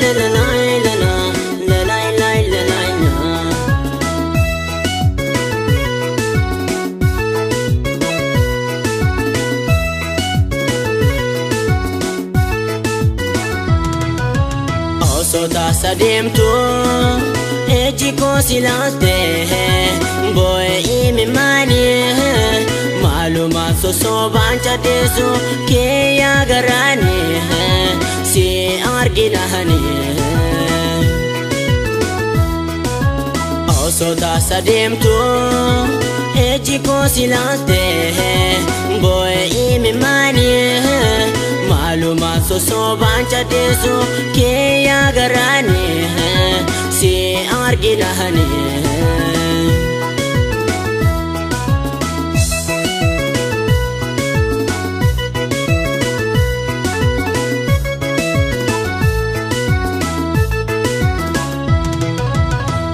la la la la la la la la la la. Osoo taasa deemtu ejji koo si laalte boo'ee imimaanii maalumaan sosobaan cadheessu kiyyaa garaanii si arginahanii. Osoo taasa deemtu ejji koo si laalte boo'ee imimaanii maalumaan sosobaan cadheessu kiyyaa garaanii si arginahanii.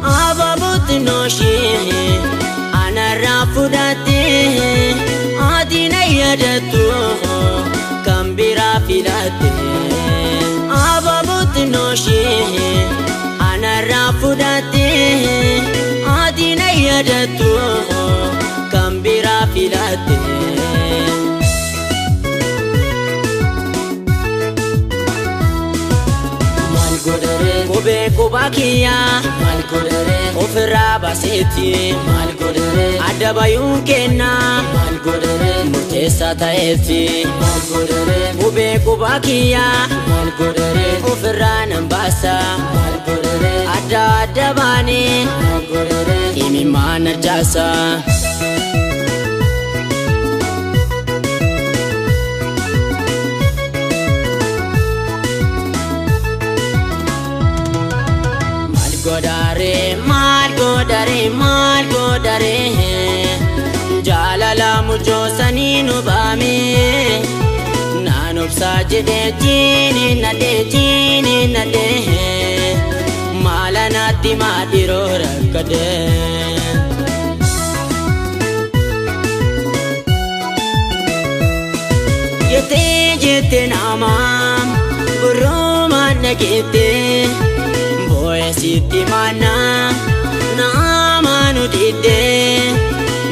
Abaabootti anarraa fudhattee ati na yaadattu kan biraa filatte. Abaabootti anarraa fudhattee ati na yaadattu kan biraa filatte. Qubee qubaa kiyyaa maal godharee ofirraa baaseeti maal godharee adda bayuun kennaa maal godharee murteessaa ta'eeti maal godharee qubee qubaa kiyyaa maal godharee ofirraa nan baasa maal godharee adda adda baanee maal godharee imimmaan arjaasa. Maal godharee maal godharee jaalala mujoosanii nu baame naan obsaa jedhee jiini nadhee jiini nadhee maala naatti maadhiroo rakkadee. Jettee jettee namaa gurroomaan dhageettee. Sitti mana nama nu didde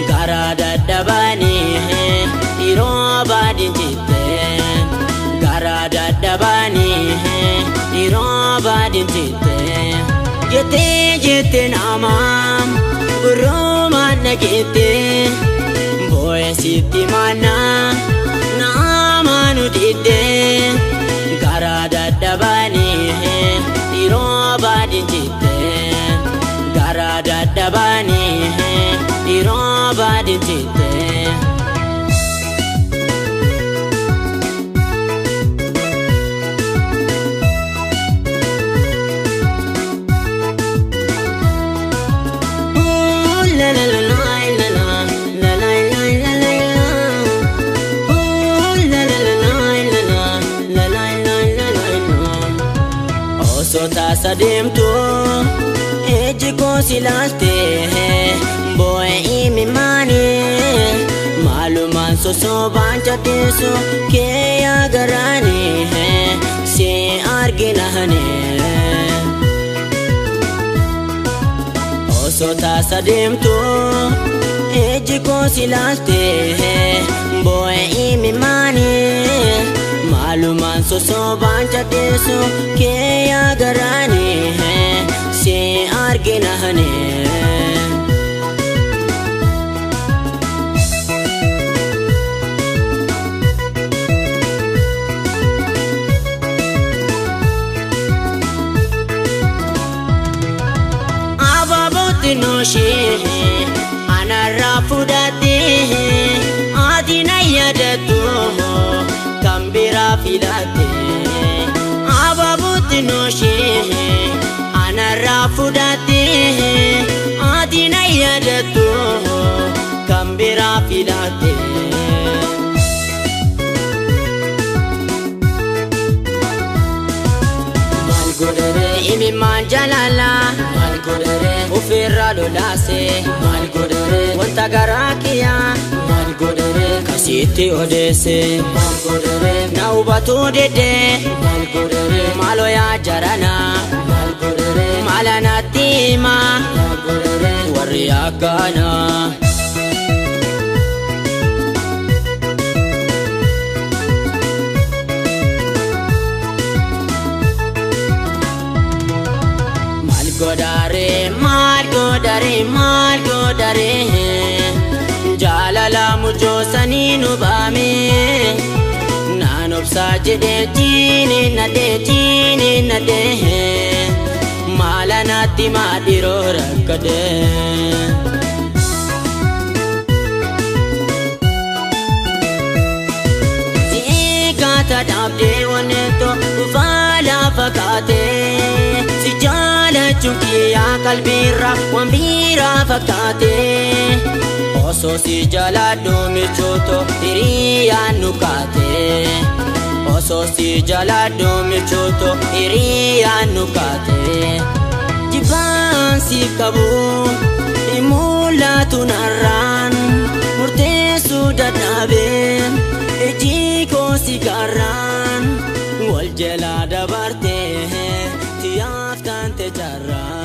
garaa dadhabanii yeroo baadin jette garaa dadhabanii yeroo baadin jette jettee jettee nama gurroomaan dhageette boo'ee sitti mana nama nu didde garaa dadhabanii yeroo baadin jette garaa dadhabanii yeroo baadin jette. La la la la la la la la la la. La la la la la la la la la. Osoo taasa deemtu ejji koo si laalte boo'ee imimaanii maalumaan sosobaan cadheessu kiyyaa garaanii si arginahanii. Osoo taasa deemtu ejji koo si laalte boo'ee imimaanii maalumaan sosobaan cadheessu kiyyaa garaanii si arginahanii. Abaabootti anarraa fudhattee ati na yaadattu kan biraa filatte. Abaabootti anarraa fudhattee ati na yaadattu kan biraa filatte. Maal godharee imimmaan jaalala maal godharee ofirraa lolaase maal godharee wanta garaa kiyyaa maal godharee Kasitti odeesse maal godhere? Na hubatuu dide maal godhere? Maaloo yaa jarana maal godhere? Maala natti himaa maal godhere? Warri akkanaa. Maal godhare, maal godhare, maal godhare, jaalala mucoosanii nu baame. Naan obsaa jedhee jiini nadhee jiini nadhee, maala natti maadhiroo rakkadee. Siikaata dhaabdee wanneeto dhufaa lafa kaatee, si jaalachuun kiyyaa qalbiirra waan biraa fakkaatee. Osoo si jaaladhu michootoo hiriyyaan nu kaatee. Osoo si jaaladhu michootoo hiriyyaan nu kaatee. Jibbaan siif qabu hin mul'atu narraan, murteessuu dadhabee iji koo si garraan, wal jalaa dabartee tiyaaf taante jarraan.